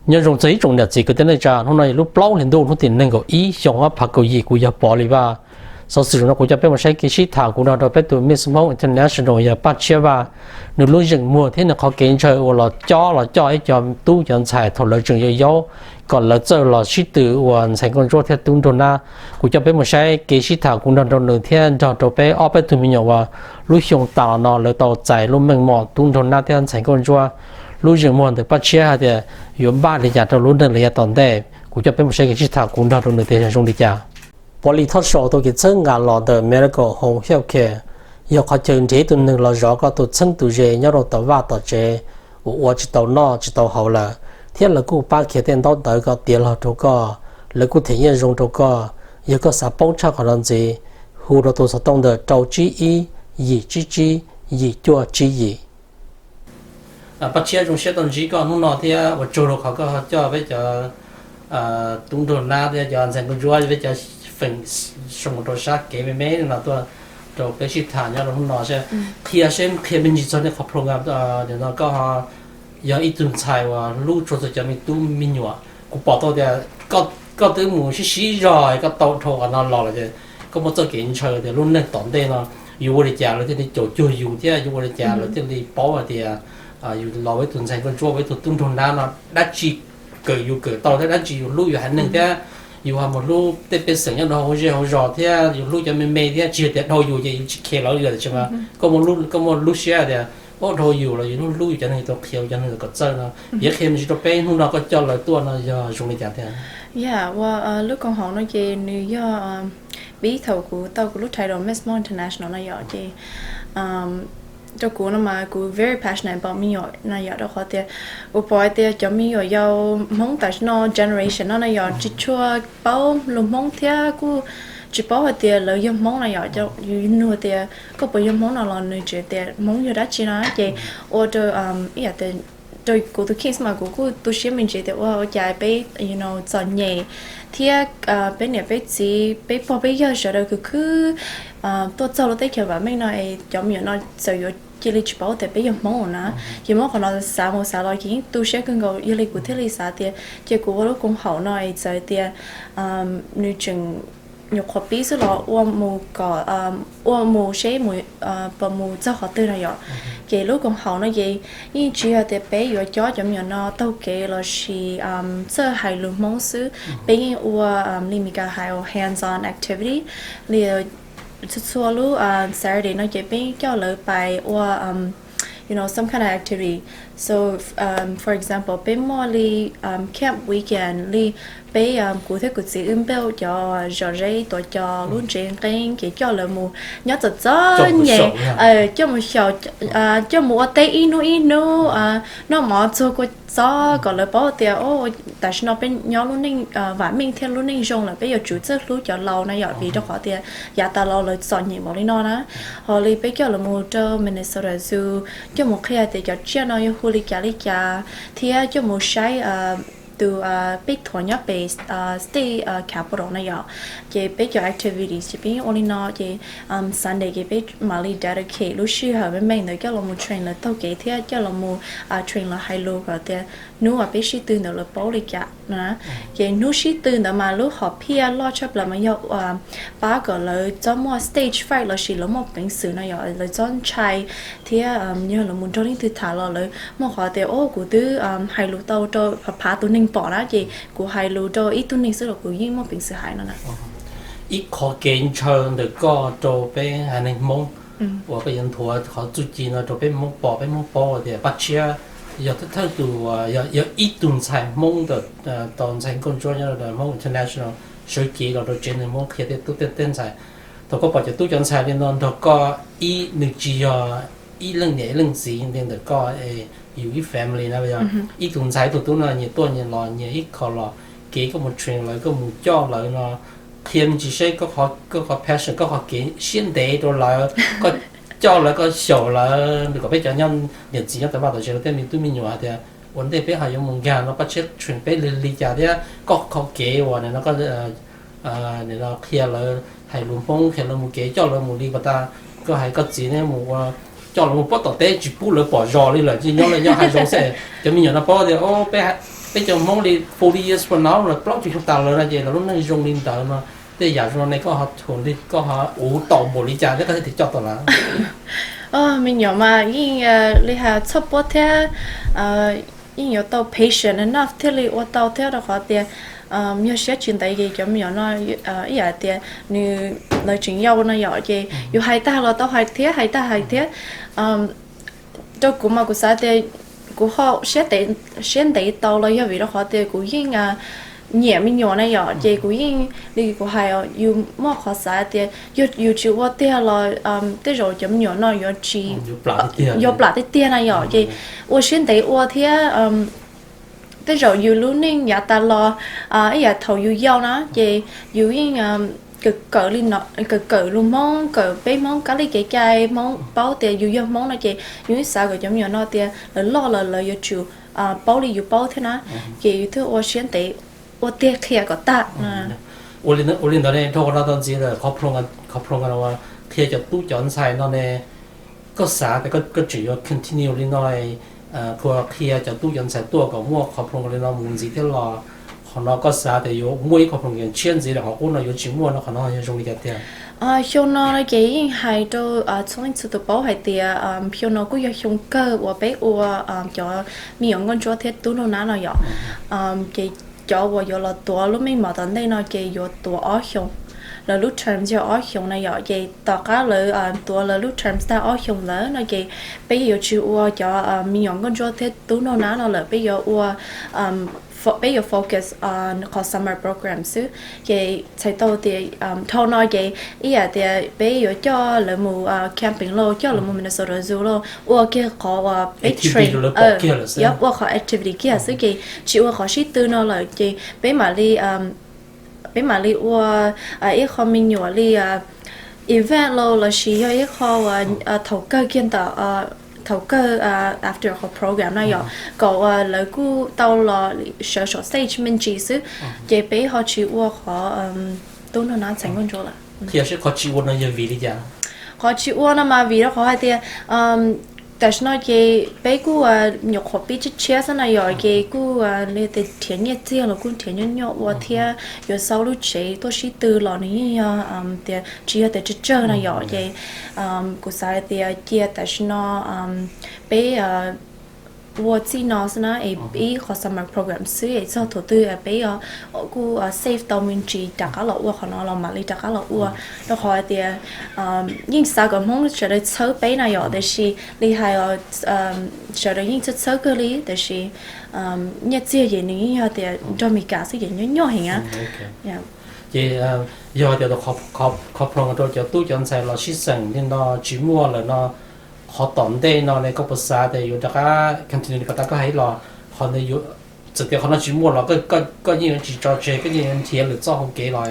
Nyob zoo txog ib tsoom niam txiv kwv tij neej tsa, hnub no yog lub plaub hli ntuj hnub tim nees nkaum ib xyoo ob phav kaum yim, kuv yog Pov Lis Vaj. Xov xwm no kuv coj peb mus saib kev sib tham kuv nrog rau peb tus Miss Hmong International yog Paj Tshiab Vaj, nws lub zeem muag thiab nws qhov kev ntshaw uas los cob los coj ib co tub cov ntxhais thaum lawv tseem yau yaub kom lawv txawj los sib tw ua ntxhais nkauj ntsuab thiab tub nraug nab. Kuv coj peb mus saib kev sib tham kuv nrog rau nws thiab nrog rau peb ob peb tug me nyuam uas lub xyoo tas los no lawv tau txais lub meej mom tub nraug nab thiab ntxhais nkauj ntsuab. Lub zeem muag ntawm Paj Tshiab hais tias yuav npaj li cas rau lub neej los yav tom ntej. Kuv coj peb mus saib kev sib tham kuv nrog rau nws tias yog zoo li cas. Pov Lis Thoj Sau tau kev txhawb nqa los ntawm Medical Home Health Care, yog qhov chaw nrhiav ib tug neeg los zov koj tus txheeb tus ze nyob rau tom vaj tom tsev uas ua tsis tau noj tsis tau haus lawm, thiab lawv kuj pab khiav tej ntaub ntawv kom tiav los rau koj. Lawv kuj them nyiaj zoo rau koj. Yog koj xav paub tshaj qhov no ntxiv, hu rau tus xov tooj ntawm rau tsib ib, yim tsib tsib, yim cuaj tsib yim. Paj Tshiab, zoo siab tau ntsib koj hnub no thiab ua tsaug rau qhov koj coj peb cov tub nraug nab thiab cov ntxhais nkauj ntsuab, peb cov feem xyoo rau sab kev me me no tuaj rau peb sib tham nyob rau hnub no. Qhia seb qhia me ntsis txog nej qhov program no. Koj yog ib tug ntxhais uas hlub tshua txog cov me tub me nyuam. Kuv pom tau tias koj twb mus sib sib zog koj tau dhau qhov no los lawm ces koj muaj txoj kev ntshaw tias lub neej tom ntej no yus ua li cas lawv thiaj li caum cuag yus thiab yus ua li cas lawv thiaj li paub hais tias yus los ua ib tug ntxhais nkauj ntsuab, ua ib tug tub nraug nab no dab tsi kawm yus kawm tau thiab dab tsi yus hlub yus haiv neeg thiab yus ho mus hlub tej pej xeem nyob rau hauv zej hauv zos thiab yus hlub cov me me thiab tsis yog tias dhau yus ces yus tsis khe lawv li lawm. Tiam sis mas koj muaj lub siab tias ua dhau yus los yus hlub yus cov neeg tau qhia cov neeg kom txawj no. Yog qhia me ntsis rau peb hnub no koj coj lawv tuaj no yog zoo li cas tiag? Yog ua lub koom haum no ces nws yog pib thaum kuv tau kuv lub title Miss Hmong International no yom ces rau kuv no mas kuv very passionate about me nyuam no yom, rau qhov tias kuv pom hais tias cov me nyuam yaus Hmoob tam sim no generation no no yom tsis tshua paub lus Hmoob thiab kuj tsis paub hais tias lawv yog Hmoob no yom. Yus nug tias koj puas yog Hmoob no los nws tseem tias Hmoob yog dab tsi no ces ua rau ib yam tias rau kuv tus kheej mas kuv kuj tu siab me ntsis tias ua ua cas peb txom nyem thiab peb niam peb txiv peb pog peb yawg sawv daws khwv khwb tuaj txog lub teb chaws vam meej no es cov me nyuam no txawm yuav cia li tsis paub tias peb yog Hmoob na. Ces muab qhov no xav mus xav los ces yeej tu siab kawg nkaus, yog li kuv thiaj li xav tias cia kuv ua lub koom haum no es txawm tias nws tseem nyuam qhuav pib xwb los ua mus kom ua mus seb puas mus txog qhov twg no yom. Ces lub koom haum no ces yeej tsis yog tias peb yuav cob cov me nyuam no taug kev los sis txawj hais lus Hmoob xwb, peb yeej ua li Mis Kas hais ua hands on activity li txhua txhua lub Saturday no ces peb coj lawv pais ua you know some kind of activity. So for example peb muaj li camp weekend li peb kuv thiab kuv txiv wb build cov zom zeb tuav cos lub ntsev nqeeb ces coj lawv mus nyob txom txom nyem, coj mus xyaum, coj mus ua teb ib hnub ib hnub, noj mov txuag kua txob kom lawv paub tias tam sim no peb nyob lub neej vam meej thiab lub neej zoo lawm, peb yuav tsum txawj hlub cov laus na yom, vim rau qhov tias yav tas los lawv txom nyem npaum li no na. Ho li peb coj lawv mus rau Minnesota Zoo, coj mus qhia tias cov tsiaj no yog hu li cas li cas, thiab coj mus saib tus peb thuam nyob pem state capitol na yom. Ces peb cov activities ces peb yeej ua li no ces Sunday ces peb mam li dedicate lub sij hawm me me ntawd coj los mus train lawv taug kev thiab coj los mus train lawv hais lus kom tias hnub uas peb sib tw ntawd lawv paub li cas na. Ces hnub sib tw ntawd mas lub hom phiaj loj tshaj plaws mas yog pab kom lawv txhob muaj stage fright los sis lawv muaj peev xwm no yom, lawv txhob ntshai thiab yog lawv mus nrog leej twg tham los lawv muaj qhov tias o kuv twb hais lus tau rau phav phav tus neeg pom na, ces kuv hais lus rau ib tug neeg xwb los kuv yeej muaj peev xwm hais no na. Ib qho kev ntshaw ntawm koj rau peb haiv neeg Hmoob uas koj yuav nthuav qhov txuj ci no rau peb Hmoob pom, peb Hmoob paub tias Paj Tshiab yog thawj tus, yog ib tug ntxhais Hmoob ntawm tau ntxhais nkauj ntsuab nyob rau Hmoob International sawv cev los rau tsev neeg Hmoob qhia tej tub tej ntxhais. Thaum koj pom cov tub cov ntxhais li no nrog koj, ib, nws tsis yog ib leej niam ib leej txiv li ntawm koj, yus ib family na, yog ib tug ntxhais ib tug tub no nyias tuaj nyias los nyias ib qho los, kev koj mus train lawv, koj mus coj lawv no, qhia me ntsis seb koj qhov passion, koj qhov kev siab ntev rau lawv, koj coj lawv, koj xyaum lawv, kom peb cov niam txiv nyob tom vaj tom tsev, tej me tub me nyuam hais tias ua ntej peb ho yuav mus nkag no Paj Tshiab train peb li li cas thiab koj qhov kev uas nim no koj nim no qhia lawv hais lus Hmoob, qhia lawv mus kev, coj lawv mus li pas tas, koj hais koj txiv ne mus ua, coj lawv mus pob tom teb tsis pub lawv pom zos li lawm, tsis nyob lawv nyob hav zoov xwb. Cov me nyuam no paub tias o peb Peb cov Hmoob li forty years from now los plaub caug xyoo tas lawm no ces lawv lub neej zoo li ntawd no, tej yam zoo no ne koj ho thuam li, koj ho ua tau npaum li cas thiab koj thiaj coj tau lawv? Me nyuam mas yeej li hais txhob puab thiab, yeej yuav tau patient enough thiaj li ua tau thiab, rau qhov tias yog siab tsis ntev ces cov me nyuam no ib yam tias nws, lawv tseem yau no yom, ces yus hais tag los tau hais thiab, hais tag hais thiab. Rau kuv mas kuv xav tias kuv ho siab ntev tau los yog vim rau qhov tias kuv yeej nyiam me nyuam na yom, ces kuv yeej li kuv hais, yus muaj qhov xav tias yog yus tsis ua tiag los tej zaum cov me nyuam no yuav tsis, yuav plam tiag tiag na yom, ces ua siab ntev ua thiab. Tej zaum yus lub neej yav tas los, ib yam thaum yus yau na ces yus yeej kawm kawm li no, kawm kawm lus Hmoob, kawm peb Hmoob kab li kev cai Hmoob, paub tias yus yog Hmoob no ces yus yeej xav kom cov me nyuam no tias lawv loj los lawv yuav tsum paub li yus paub thiab na, ces yus thiaj ua siab ntev ua tiag qhia kom tag. Ua li ntawd ne, dhau qhov no tau ntxiv lawm, qhov ploog, qhov ploog qhia cov tub cov ntxhais no ne, koj xav tias koj tseem yuav continue li no, qhuas qhia cov tub cov ntxhais tuaj kom muaj qhov ploog li no mus ntxiv thiab los qhov no koj xav tias yuav muaj ib qhov ploog tshiab ntxiv lawm qhov qub no yuav tsis muaj no, qhov no yog zoo li cas tiag? Xyoo no no ces yeej hais rau txhua leej txhua tus paub hais tias xyoo no kuj yog xyoo kawg uas peb ua cov me nyuam nkauj ntsuab thiab tub nraug nab no yom. Ces cov uas yuav los tuav lub meej mom tom ntej no ces yuav tuav ob xyoos, lawv lub terms yog ob xyoos na yom, ces tom qab lawv tuav lawv lub terms tag ob xyoos ntawd no ces peb yuav tsis ua cov me nyuam nkauj ntsuab thiab tub nraug nab no lawm, peb yuav ua, peb yuav focus qhov summer program xwb. Ces txhais tau tias dhau no ces ib yam tias peb yuav coj lawv mus camping lauj, coj lawv mus Minnesota Zoo lauj, ua kiag qhov uas peb train, ua qhov activity kiag xwb, ces tsis ua qhov sib tw no lawm, ces peb mam li, peb mam li ua ib qho me nyuam li event lauj, lossis yog ib qho uas thaum kawg kiag ntawm, thaum kawg after qhov program no yom, kom uas lawv kuj tau los sawv saum stage me ntsis xwb, ces peb ho tsis ua qhov tub nraug nab ntxhais nkauj ntsuab lawm. Qhov tsis ua no yog vim li cas? Qhov tsis ua no mas vim rau qhov hais tias tam sim no ces peb kuj nyuam qhuav pib tshiab tshiab xwb na yom, ces kuj li tias nrhiav nyiaj txiag los kuj nrhiav nyuaj nyuaj ua thiab, yuav xauj lub tsev tuaj sib tw los nws yeej yog tias tsis yog tias tsawg tsawg na yom, ces kuv xav hais tias cia tam sim no peb ua txij no xwb na, es ib qhov summer program xwb es txog thaum twg peb kuj save tau me ntsis rov qab los ua qhov no los mam li rov qab los ua, rau qhov hais tias yeej xav kom Hmoob sawv daws txhawb peb na yom, tiam sis li hais sawv daws yeej txhawb txhawb kawg li, tiam sis nyiaj txiag ces nws yeej yog tias nrog Meskas xwb ces nyuaj nyuaj heev na. Ces yog tias qhov ploog rau cov tub cov ntxhais los sib xeem li no tsis muaj lawm no, qhov tom ntej no ne koj puas xav tias yuav rov qab continue li kom tas koj hais los, qhov ntawd, txawm tias qhov no tsis muaj los koj yeej yuav tsis tso tseg, koj yeej yuav nrhiav lwm txoj hau kev los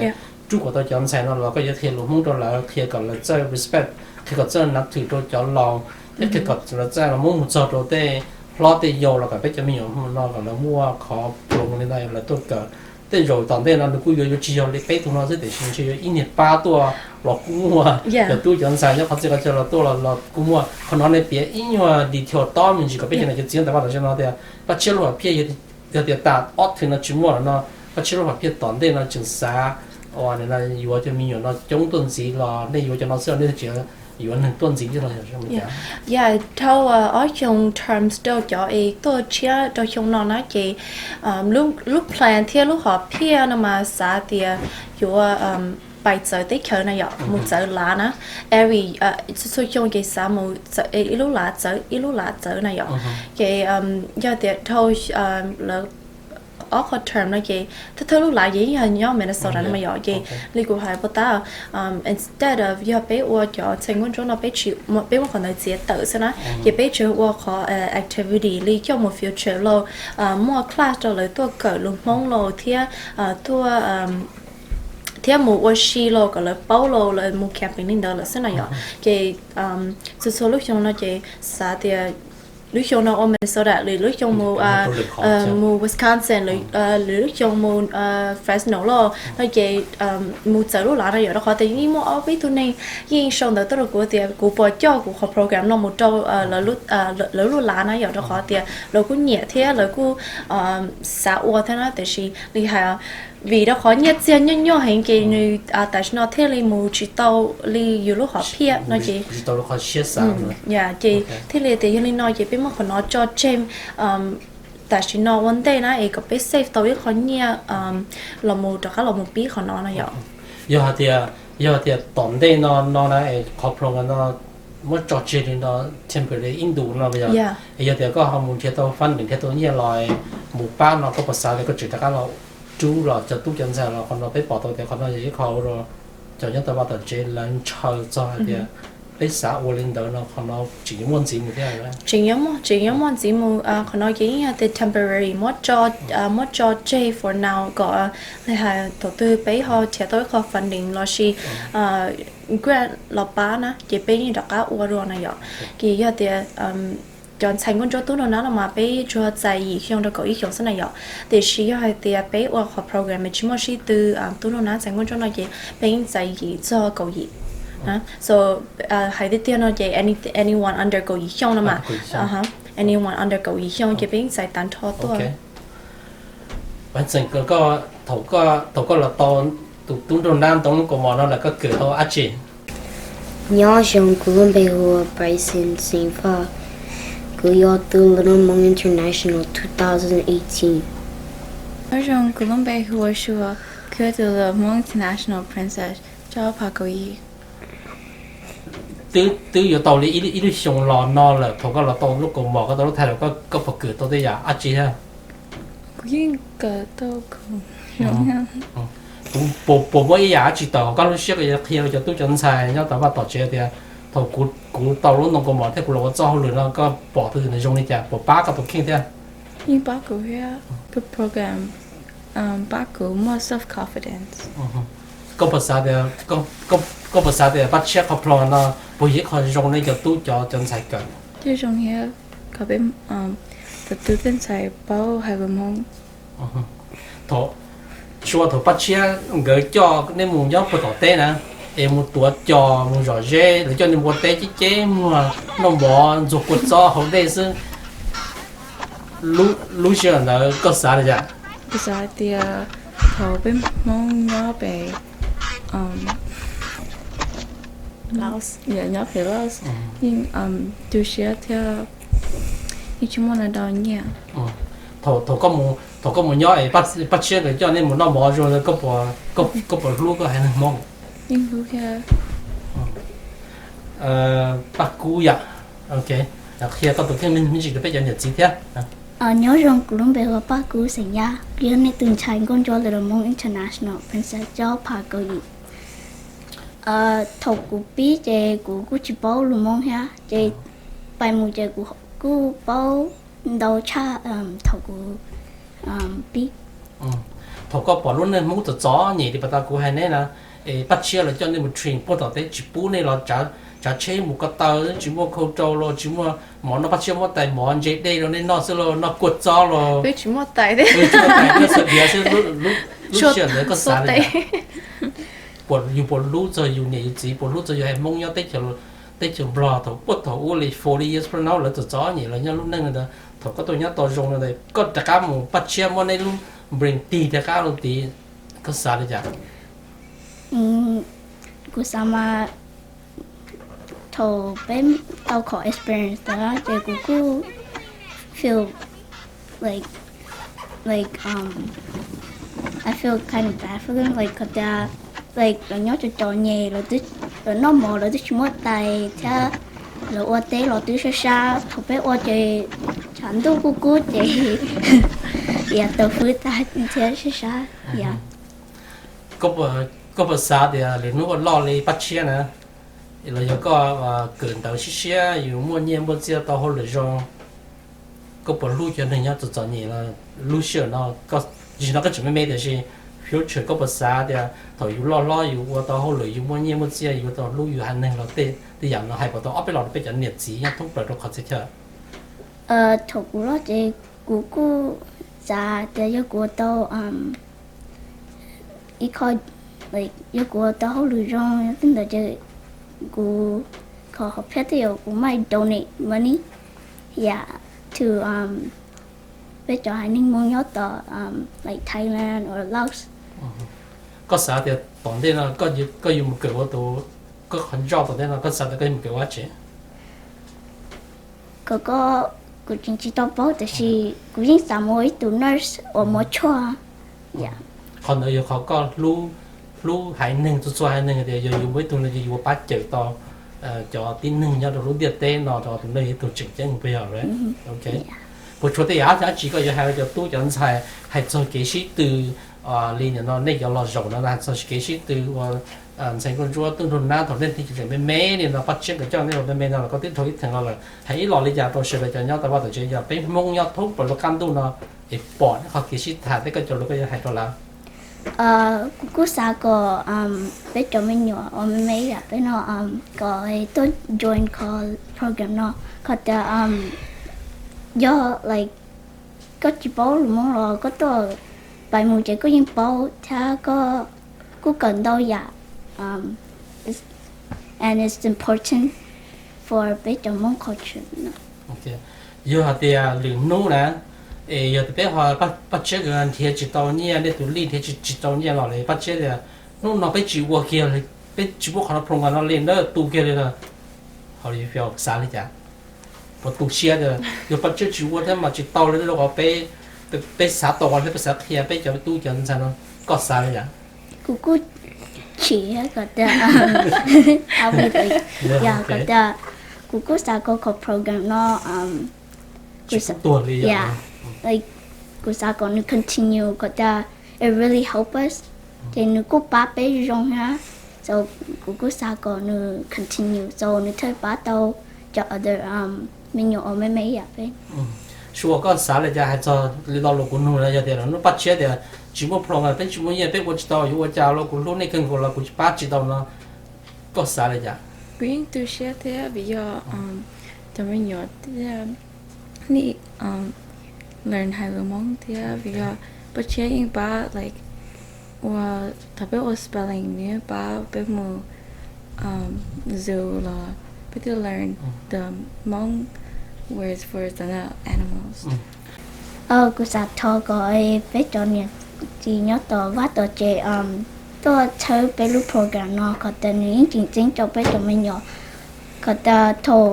rub kom tau cov ntxhais no los koj yuav qhia lus Hmoob rau lawv, qhia kom lawv txawj respect, qhia kom txawj nab thwm rau cov laus, thiab qhia kom lawv txawj los muab mus txog rau tej hlob tej yau los kom peb cov me nyuam no kom lawv muaj qhov ploog li no lawv tuaj kawm. Tej zaum tom ntej no nws kuj yuav yuav tsis yog li peb tug no xwb, tiam sis ntshe yuav ib niag pab tuaj los kuj muaj, cov tub cov ntxhais nyob qhov txhia qhov chaw los tuaj los kuj muaj. Qhov no nej piav ib nyuag detail tob me ntsis kom peb cov niam cov txiv nyob tom vaj tom tsev no tias Paj Tshiab lub hom phiaj yog tias tas ob thwv no tsis muaj lawm no, Paj Tshiab lub hom phiaj tom ntej no tseem xav ua yuav cov me nyuam no coob tuaj ntxiv los nej yuav cov no xwb los nej tseem yuav neeg tuaj ntxiv thiab los? Yog dhau ob xyoo terms rau cov es tuaj tshiab rau xyoo no na ces lub plan thiab lub hom phiaj no mas xav tias yuav pais txawv teb chaws na yom, mus txawv lav na. Every, txhua txhua xyoo ces xav mus ib lub lav txawv ib lub lav txawv na yom. Ces yog tias dhau lawv ob qho term no ces thawj thawj lub lav ces yeej yog nyob Minnesota no mas yom, ces li kuv hais puas tab, instead of yog peb ua cov ntxhais nkauj ntsuab no peb tsis, peb muab qhov ntawd txiav tawm xwb na, ces peb tsuas ua qhov activity li coj mus field trip los muaj class rau lawv tuaj kawm lus Hmoob los thiab tuaj thiab mus ua si los kom lawv paub los lawv mus camping li ntawd lawm xwb na yom. Ces txhua txhua lub xyoo no ces xav tias lub xyoo no ua Minnesota, lwm lub xyoo mus mus Wisconsin, lwm lub xyoo mus Fresno los no ces mus txawv lub lav no yom, rau qhov tias yeej muaj ob peb tug neeg yeej sau ntawv tuaj rau kuv tias kuv puas coj kuv qhov program no mus rau lawv lub lav na yom, rau qhov tias lawv kuj nyiam thiab lawv kuj xav ua thiab na, tiam sis li hais vim rau qhov nyiaj txiag nyuaj nyuaj heev ces nws tam sim no thiaj li mus tsis tau li yus lub hom phiaj no ces, ces thiaj li tias yog li no ces peb muab qhov no tso tseg tam sim no ua ntej na es kom peb save tau ib qho nyiaj los mus rov qab los mus pib qhov no no yom. Yog hais tias, yog hais tias tom ntej no no na es qhov program no muab tso tseg li no temporary ib ntus no yog, es yog tias koj ho mus nrhiav tau funding nrhiav tau nyiaj los mus pab no koj puas xav tias koj tseem rov qab los rub los cov tub cov ntxhais los qhov no peb pom tau tias qhov no yog ib qho ua rau cov nyob tau vaj tom tsev lawv ntshaw txog hais tias peb xav ua li ntawd no qhov no tseem yuav muaj ntxiv mus thiab? Tseem yuav muaj, tseem yuav muaj ntxiv mus, qhov no ces yeej yog tias temporary muab tso, muab tso tseg for now kom li hais thaum twg peb ho nrhiav tau ib qho funding los sis grant los pab na ces peb yeej rov qab ua dua no yom. Ces yog tias cov ntxhais nkauj ntsuab tub nraug nab los mas peb tsuas txais yim xyoo rau kaum ib xyoos xwb na yom. Tiam sis yog hais tias peb ua qhov program tsis muaj sib tw tub nraug nab ntxhais nkauj ntsuab no ces peb yeej txais yim txog kaum yim. So hais tiag tiag no ces anyone under kaum yim xyoo no mas, anyone under kaum yim xyoo ces peb yeej txais tag nrho tuaj. Thaum koj los tau tus tub nraug nab ntoo lub kaus mom no lawm koj kawm tau dab tsi? Nyob zoo, kuv lub npe hu ua Bryson Xeev Phuc. Kuv yog tus Little Hmong International two thousand eighteen. Nyob zoo, kuv lub npe hu ua Sua. Kuv yog tus Little Hmong International Princess rau phav kaum yim. Twb yuav tau li ib lub xyoo los no lawm, thaum koj los tau lub kaus mom koj tau lub title, koj puas kawm tau tej yam dab tsi thiab? Kuv yeej kawm tau. Puas muaj ib yam dab tsi tawm hauv koj lub siab koj yuav qhia rau cov tub cov ntxhais nyob tom vaj tom tsev tias thaum kuv tau lub ntoo kaus mom thiab kuv los ua txoj hauj lwm no koj pom tus twg nws zoo li cas puas pab koj tus kheej thiab? Yeej pab kuv thiab, kuv program pab kuv muaj self confidence. Koj puas xav tias, koj puas xav tias Paj Tshiab qhov program no puas yog ib qho zoo li cov tub cov ntxhais kawm? Twb zoo thiab, kom peb tus tub tej ntxhais paub hais lus Hmoob. Thaum, thaum Paj Tshiab nkawd coj nej mus nyob puag tom teb na, es mus tuav cos mus zom zeb, lawv coj nej mus ua teb ceb ceb muag noj mov ntxuag kua txob haus dej xwb, lub sij hawm ntawd koj xav li cas? Kuv xav tias thaum peb Hmoob nyob pem, nyob pem Laos yeej tu siab thiab yeej tsis muaj dab tsi nyiaj. Thaum, thaum koj mus nyob es Paj Tshiab nkawd coj nej mus noj mov zoo, koj puas hlub koj haiv neeg Hmoob? Yeej hlub thiab. Paj Kub yom, qhia koj tus kheej me ntsis rau peb cov niam txiv thiab. Nyob zoo, kuv lub npe hu ua Paj Kub xeem Yaj, kuv yog nej tus ntxhais nkauj ntsuab Little Hmong International Princess rau phav kaum yim. Thaum kuv pib ces kuv kuj tsis paub lus Hmoob thiab, ces pais mus ces kuv kuj paub ntau tshaj thaum kuv pib. Thaum koj pom lub neej Hmoob txom txom nyem li pas tas kuv hais neb na, es Paj Tshiab lawv coj nej mus train puag tom teb tsis pub nej los tsav tsheb mus ko taw, tsis muaj khau rau los tsis muaj mov noj, Paj Tshiab muab tais mov ntse dej rau nej noj xwb los noj kua txob los tsis muaj tais, tsuas diav xwb. Lub sij hawm ntawd koj xav li cas? Yus puas hlub txog yus niam yus txiv, puas hlub txog yus haiv Hmoob nyob teb chaws Nplog thaum puag thaum ub li forty years from now lawv txom txom nyem los nyob lub neej no ntawd, thaum koj tuaj nyob tau zoo no ntawd koj rov qab mus Paj Tshiab muab nej lub brain tig rov qab rau tid, koj xav li cas? Kuv xav mas thaum peb tau qhov experience ntawd ces kuv kuj feel like, like, um, I feel kind of bad for them, like, qhov tias, like, lawv nyob txom txom nyem, lawv noj mov lawv twb tsis muaj tais thiab, lawv ua teb los twb sab sab, thaum peb ua ces tshav ntuj kub kub ces yav tau fwb tag thiab sab sab. Koj puas xav tias lwm hnub koj loj li Paj Tshiab na, los yog koj kawm ntawv siab siab yus muaj nyiaj muaj txiaj tau hauj lwm zoo, koj puas hlub cov neeg nyob txom txom nyem los lub sij hawm no, tam sim no koj tseem me me tiam sis future koj puas xav tias thaum yus loj hlob yus ua tau hauj lwm yus muaj nyiaj muaj txiaj yus tau hlub yus haiv neeg los tej yam no hais puas tau ob peb los rau peb cov niam txiv nyob thoob plaws rau qhov txhia chaw? Thaum kuv loj ces kuv kuj xav tias yog kuv ua tau ib qho, yog kuv ua tau hauj lwm zoo tej ntawd ces kuv, qhov hom phiaj twb yog kuv might donate money, yeah, to peb cov haiv neeg Hmoob nyob tom like Thailand or Laos. Koj xav tias tom ntej no koj yuav mus kawm ua tus, koj qhov ntsoj tom ntej no koj xav tias koj yuav mus kawm ua dab tsi? Kom koj, kuv tseem tsis tau paub tiam sis kuv yeej xav mus ua ib tug nurse uas muab tshuaj. Qhov ntawd yog qhov koj hlub, hlub haiv neeg, txhua txhua haiv neeg tias yog yus muaj ib tug no ces yus yuav pab cawm tau cov tib neeg nyob rau lub ntiaj teb no rau tus neeg ib tug tseem ceeb puas yog? Puas tshuav tej yam dab tsi koj yuav hais rau cov tub cov ntxhais hais txog kev sib tw li nim no nej cov los zaum no hais txog kev sib tw ua ntxhais nkauj ntsuab tub nraug nab thaum nej tib tseem me me li no Paj Tsiab nkawd coj nej los me me no los koj twb dhau ib theem los lawm, hais ib los li cas rau sawv daws cov nyob tau vaj tau tsev yog peb Hmoob nyob thoob plaws lub qab ntuj no es pom nej qhov kev sib tham thiab koj cov lus koj yuav hais rau lawv? Kuv kuj xav kom peb cov me nyuam uas me me yam peb no kom tuaj join qhov program no, qhov tias yog like koj tsis paub lus Hmoob los koj tuaj pais mus ces koj yeej paub thiab koj kuj kawm ntau yam, and it's important for peb cov Hmoob culture no. Yog hais tias lwm hnub na, es yog tias peb ho Paj Tsiab nkawd nrhiav tsis tau nyiaj, nej tus lij nrhiav tsis tau nyiaj los li Paj Tsiab tias hnub no peb tsis ua kiag, peb tsis muab qhov no program no li na, tu kiag li no, ho xav li cas? Puas tu siab tias yog Paj Tsiab tsis ua thiab mas tsis tau li, rau qhov peb xav tau thiab peb xav qhia peb cov tub cov ntxhais no, koj xav li cas? Kuv kuj chim kom tias, kom tias kuv kuj xav kom qhov program no tuag li, kuv xav kom nws continue kom tias it really help us, ces nws kuj pab peb zoo thiab. So kuv kuj xav kom nws continue, so nws thiaj pab tau cov other me nyuam uas me me yam peb. Sua, koj xav li cas hais txog li lo lus kuv nug na, yog tias lwm hnub Paj Tsiab tias tsis muaj program, peb tsis muaj nyiaj, peb ua tsis tau, yuav ua cas los kuv hlub nej kawg nkaus los kuv pab tsis tau no, koj xav li cas? Kuv yeej tu siab thiab vim yog cov me nyuam thiab nej learn hais lus Hmoob thiab vim yog Paj Tsiab yeej pab like ua, thaum peb ua spelling nws yeej pab peb mus zoo los peb thiaj learn the Hmong words for the animals. Kuv xav thov kom peb cov niam txiv nyob tom vaj tom tsev tuaj txhawb peb lub program no kom tias nws yeej tseem ceeb rau peb cov me nyuam, kom tias thaum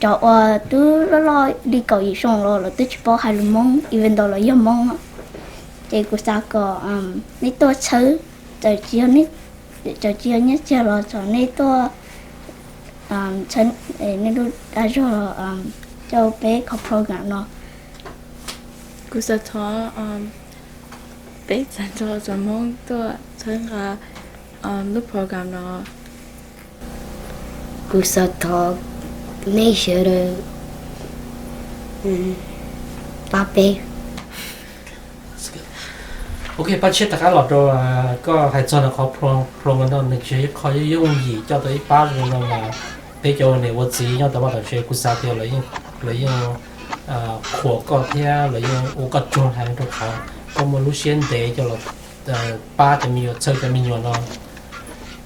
cov uas twb loj loj li kaum yim xyoo los lawv twb tsis paub hais lus Hmoob even though lawv yog Hmoob, ces kuv xav kom nej tuaj txhawb, txawm tsis yog nyiaj txiag los txog nej tuaj txhawb nej lub dag zog rau peb qhov program no. Kuv xav thov peb txhua tus Hmoob tuaj txhawb nqa lub program no. Kuv xav thov nej sawv daws pab peb. Ok, Paj Tsiab, rov qab los rau koj hais txog qhov program no, nws tsis yog ib qho yooj yim coj tau ib pab zoo no mas peb cov ua niam ua txiv nyob tau vaj tau tsev kuv xav tias lawv yeej qhuas koj thiab lawv yeej ua koj tsaug heev rau qhov koj muaj lub siab ntev coj los pab cov me nyuam, txhawb cov me nyuam no.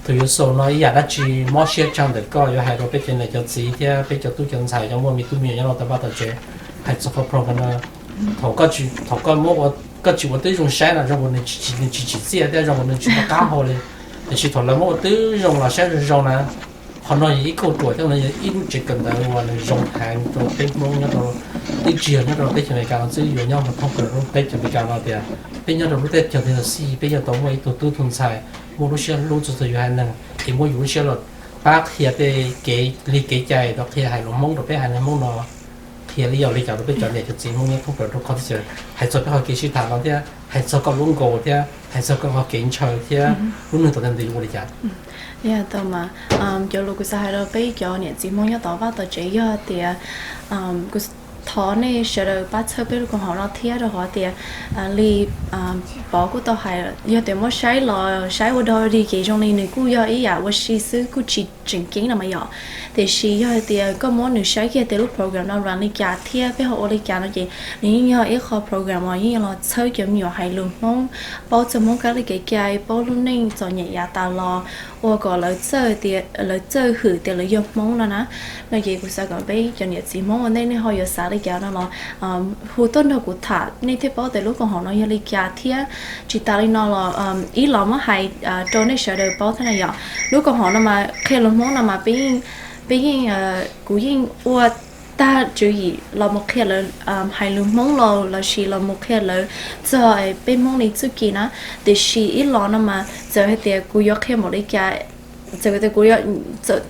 Thaum yuav xaus no ib yam dab tsi mob siab tshaj ntawm koj yuav hais rau peb cov niam cov txiv thiab peb cov tub cov ntxhais cov muaj me tub me nyuam nyob rau tau vaj tau tsev, hais txog qhov program no, thaum koj tsis, thaum koj muab, koj tsis ua twb zoo saib no zoo nkaus nws tsis tsim txiaj thiab zoo nkaus nws tsis muaj qab hau li, tiam sis thaum lawv muab ua twb zoo los saib zoo zoo na, qhov no yog ib kauj ruam thiab no yog ib lub tsev kawm ntawv uas nws zoo heev rau peb Hmoob nyob rau, twb tsis yog nyob rau teb chaws Amelikas no xwb, yuav nyob mus thoob plaws lub teb chaws Amelikas no tias peb nyob rau lub teb chaws twg los xij peb yuav tau muaj ib tug tub tug ntxhais muaj lub siab hlub txhua txhua yus haiv neeg es muab yus lub siab los pab qhia tej kev li kev cai rau qhia hais lus Hmoob rau peb haiv neeg Hmoob no, qhia li yog li cas rau peb cov niam cov txiv Hmoob nyob thoob plaws rau qhov teb chaws, hais txog peb qhov kev sib tham no thiab hais txog koj lub nkaus thiab hais txog koj qhov kev ntshaw thiab lub neej tom ntej ntawd yuav ua li cas. Yog tau mas cov lus kuv xav hais rau peb cov niam txiv Hmoob nyob tom vaj tom tsev yog tias kuv thov nej sawv daws pab txhawb peb lub koom haum no thiab rau qhov tias li Pov kuj tau hais, yog tias muab saib los saib ua dog dig ces zoo li nws kuj yog ib yam ua si xwb kuj tsis tseem ceeb no mas yom. Tiam sis yog hais tias koj muab nws saib kiag tias lub program no run li cas thiab peb ho ua li cas no ces nws yeej yog ib qho program uas yeej los txhawb cov me nyuam hais lus Hmoob, paub txog Hmoob kab li kev cai, paub lub neej txom nyem yav tas los, ua kom lawv txawj tias, lawv txawj hwm tias lawv yog Hmoob no na. No ces kuv xav kom peb cov niam txiv Hmoob ua ntej nej ho yuav xav li cas no los hu tuaj nrog kuv tham, nej thiaj paub tias lub koom haum no yog li cas thiab. Tsis tas li no los ib los muab hais rau nej sawv daws paub thiab na yom. Lub koom haum no mas qhia lus Hmoob no mas peb yeej, peb yeej, kuv yeej ua tag tswv yim los mus qhia lawv hais lus Hmoob los lossis los mus qhia lawv txog peb Hmoob li txuj ci na. Tiam sis ib los no mas txawm hais tias kuv yuav qhia npaum li cas, txawm tias kuv,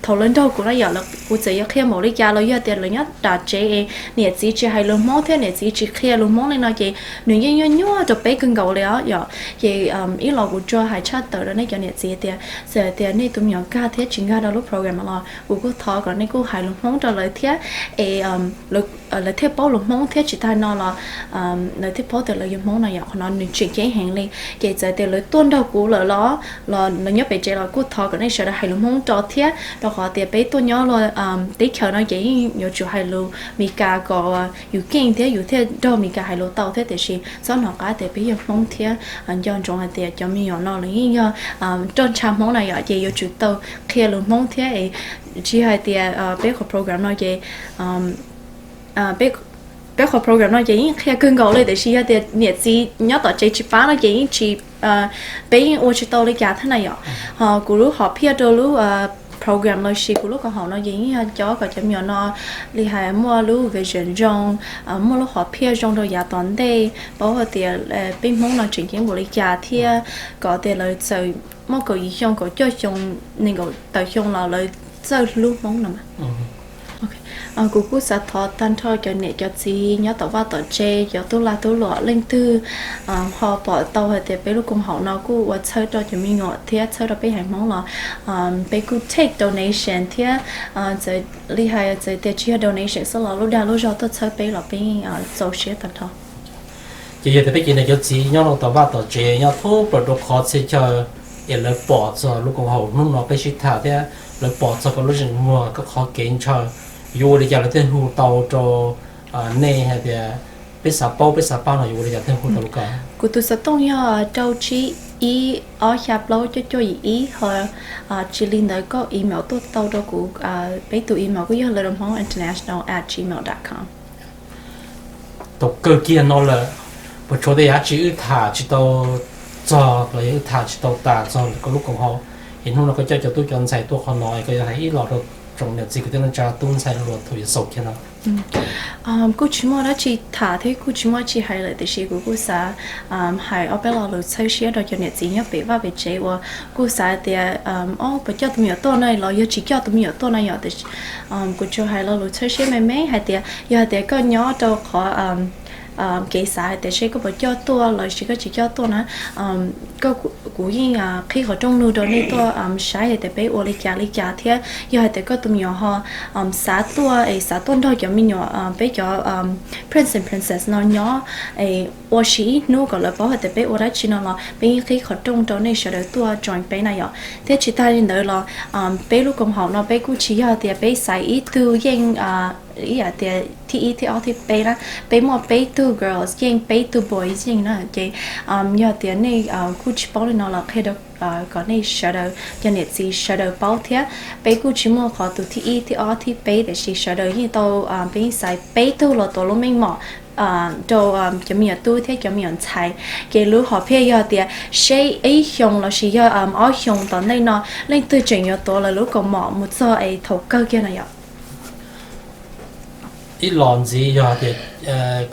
thaum lawv nrog kuv na yom, kuv txawm yuav qhia npaum li cas los yog tias lawv nyob tom tsev es niam txiv tsis hais lus Hmoob thiab niam txiv tsis qhia lus Hmoob li no ces nws yeej nyuaj nyuaj rau peb kawg nkaus li os yom. Ces ib los kuv tsuas hais tshaj tawm rau nej cov niam txiv tias txawm tias nej tus me nyuam nkag thiab tsis nkag rau lub program no los kuv kuj thov kom nej kuj hais lus Hmoob rau lawv thiab es lawv thiaj paub lus Hmoob thiab tsis tas no los lawv thiaj paub tias lawv yog Hmoob no yom. Qhov no nws tseem ceeb heev li. Ces txawm tias lawv tuaj nrog kuv lawm los, los lawv nyob pem tsev los kuj thov kom nej sawv daws hais lus Hmoob rau thiab, rau qhov tias peb tuaj nyob luag teb chaws no ces yeej yuav tsum hais lus Meskas kom yus keej thiab yus thiaj nrog Meskas hais lus tau thiab. Tiam sis txhob hnov qab tias peb yog Hmoob thiab nco ntsoov hais tias cov me nyuam no lawv yeej yog roj ntsha Hmoob na yom, ces yuav tsum tau qhia lus Hmoob thiab es tsis hais tias peb qhov program no ces peb qhov program no ces yeej qhia kawg nkaus li, tiam sis yog tias niam txiv nyob tom tsev tsis pab no ces yeej tsis, peb yeej ua tsis tau li cas thiab na yom. Ho kuv lub hom phiaj rau lub program lossis kuv lub koom haum no ces yeej yog cob kom cov me nyuam no li hais muaj lub vision zoo, muaj lub hom phiaj zoo rau yav tom ntej, paub hais tias peb Hmoob no tseem ceeb npaum li cas thiab kom tias lawv txawm muaj kaum yim xyoo kaum cuaj xyoo, nees nkaum tawm xyoo los lawv txawj hlub Hmoob no. Kuv kuj xav thov tag nrho cov niam cov txiv nyob tom vaj tom tsev, cov tub lag tub luam leej twg ho pom tau hais tias peb lub koom haum no kuj ua txhawb rau cov me nyuam thiab txhawb rau peb haiv Hmoob los peb kuj take donation thiab. Txawm li hais txawm tias tsis yog donation xwb los lub dag lub zog tuaj txhawb peb los peb txaus siab tag nrho. Ces yog tias peb cov niam cov txiv nyob rau tom vaj tom tsev nyob thoob plaws rau qhov txhia chaw es lawv pom txog lub koom haum hnub no peb sib tham thiab lawv pom txog koj lub zeem muag koj qhov kev ntshaw, yuav ua li cas lawv thiaj hu tau rau nej hais tias peb xav paub peb xav pab no yuav ua li cas thiaj hu tau rau koj? Kuv tus xov tooj yog rau tsib ib ob xya plaub cuaj cuaj yim ib ho tsis li ntawd koj email tuaj tau rau kuv, peb tus email kuj yog Little Hmong International at gmail dot com. Tau kawg kiag no lawm, puas tshuav tej yam dab tsi wb tham tsis tau txog los yog wb tham tsis tau tas txog koj lub koom haum, es hnub no koj coj cov tub cov ntxhais tuaj qhov no es koj yuav hais ib los rau tsoom niam txiv kwv tij neej tsa tub ntxhais hluas thaum yuav xaus kiag no? Kuj tsis muaj dab tsi tham thiab kuj tsis muaj dab tsi hais lawm, tiam sis kuv kuj xav hais ob peb lo lus txhawb siab rau cov niam txiv nyob pem vaj pem tsev uas kuj xav tias, o, puas coj tus me nyuam tuaj no los yog tsis coj tus me nyuam tuaj no yom. Kuv tsuas hais lo lus txhawb siab me me hais tias yog hais tias koj nyob rau qhov kev xav hais tias seb koj puas coj tuaj los sis koj tsis coj tuaj na, kuv yeej qhib qhov rooj lug rau nej tuaj saib hais tias peb ua li cas li cas thiab yog hais tias koj tus me nyuam ho xav tuaj es xav tuaj nrog cov me nyuam, peb cov prince and princess no nyob es ua si ib hnub kom lawv paub hais tias peb ua dab tsi no los peb yeej qhib qhov rooj rau nej sawv daws tuaj join peb na yom. Thiab tsis tas li ntawd los peb lub koom haum no peb kuj tsis yog tias peb xaiv ib tug yeej ib yam tias thib ib thib ob thib peb na, peb muaj peb tug girls yeej peb tug boys yeej na. Ces yog tias nej kuj tsis paub li no los qhia rau kom nej sawv daws cov niam txiv sawv daws paub thiab. Peb kuj tsis muaj qhov tus thib ib thib ob thib peb, tiam sis sawv daws yeej tau, peb yeej xaiv peb tug los tuav lub meej mom rau cov me nyuam tub thiab cov me nyuam ntxhais. Ces lub hom phiaj yog tias seb ib xyoo lossis yog ob xyoo tom ntej no leej twg tseem yuav tuav lawv lub kaus mom mus txog es thaum kawg kiag no yom. Ib los ntxiv yog hais tias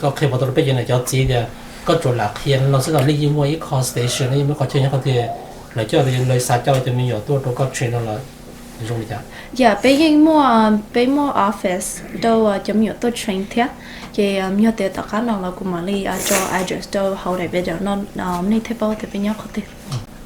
koj qhia puas tau rau peb cov niam cov txiv tias koj tsuas lam qhia no xwb los nej yeej muaj ib qho station, nej yeej muaj qhov chaw nyob qhov twg lawv coj, lawv xav coj cov me nyuam tuaj rau koj train no los zoo li cas? Yam peb yeej muaj, peb muaj office rau cov me nyuam tuaj train thiab. Ces yog tias tom qab no los kuv mam li tso address rau hauv daim video no, nej thiaj paub tias peb nyob qhov twg.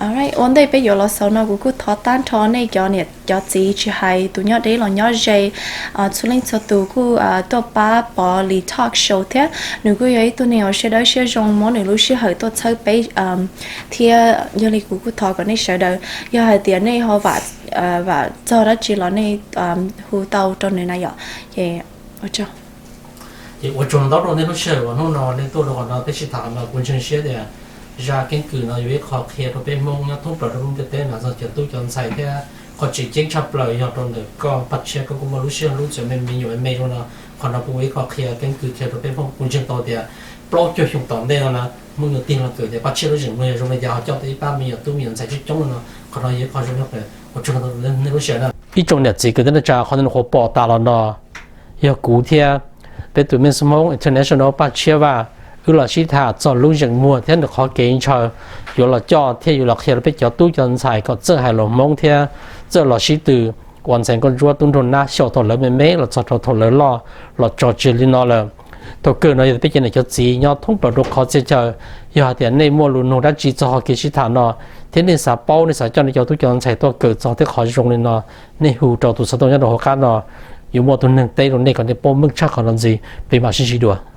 Ua ntej peb yuav los xaus no kuv kuj thov tag nrho nej cov niam cov txiv tsis hais tus nyob deb los nyob ze, txhua leej txhua tus kuj tuaj pab Pov Lis Talk Show thiab. Nws kuj yog ib tug neeg uas siab dawb siab zoo muab nws lub sij hawm tuaj txhawb peb thiab. Yog li kuv kuj thov kom nej sawv daws, yog hais tias nej ho vam txog dab tsi los nej hu tau rau nws na yom. Ces ua tsaug ntau rau nej lub sij hawm uas hnub no nej tuaj rau qhov no peb sib tham qhov no. Kuv ntseeg siab tias zaj keeb kwm no yuav ib qho qhia rau peb Hmoob nyob thoob plaws rau lub ntiaj teb no txog cov tub cov ntxhais thiab qhov tseem ceeb tshaj plaws yog rau ntawm koj Paj Tshiab, koj kuj muaj lub siab hlub txawm me me nyuam me me zoo no. Qhov no kuj ua ib qho qhia keeb kwm qhia rau peb Hmoob. Kuv ntseeg tau tias plaub caug xyoo tom ntej no na, Hmoob yuav tig los kawm tias Paj Tshiab lub zeem muag yog zoo li cas ho coj tau ib pab me nyuam tub me nyuam ntxhais coob coob no. Qhov no yog ib qho zoo ua tsaug ntau rau nej lub sij hawm na. Ib tsoom niam txiv kwv tij neej tsa, qhov nej nyuam qhuav pom tas los no yog kuv thiab peb tus Mej Hmoob International Paj Tshiab Vaj, wb los sib tham txog lub zeem muag thiab nws qhov kev ntshaw yuav los coj thiab yuav los qhia rau peb cov tub cov ntxhais kom txawj hais lus Hmoob thiab txawj los sib tw ua ntxhais nkauj ntsuab tub nraug nab xyaum thaum lawv me me los txog rau thaum lawv loj los txog txij li no lawm. Thaum kawg no yog peb cov niam cov txiv nyob thoob plaws rau qhov txhia chaw, yog hais tias nej muaj lus nug dab tsi txog qhov kev sib tham no thiab nej xav paub, nej xav coj nej cov tub cov ntxhais tuaj kawm txog tej qhov zoo li no, nej hu rau tus xov tooj nyob rau hauv qab no, yuav muaj tus neeg teb rau nej kom nej paub meej tshaj qhov no ntxiv. Peb mam sib ntsib dua.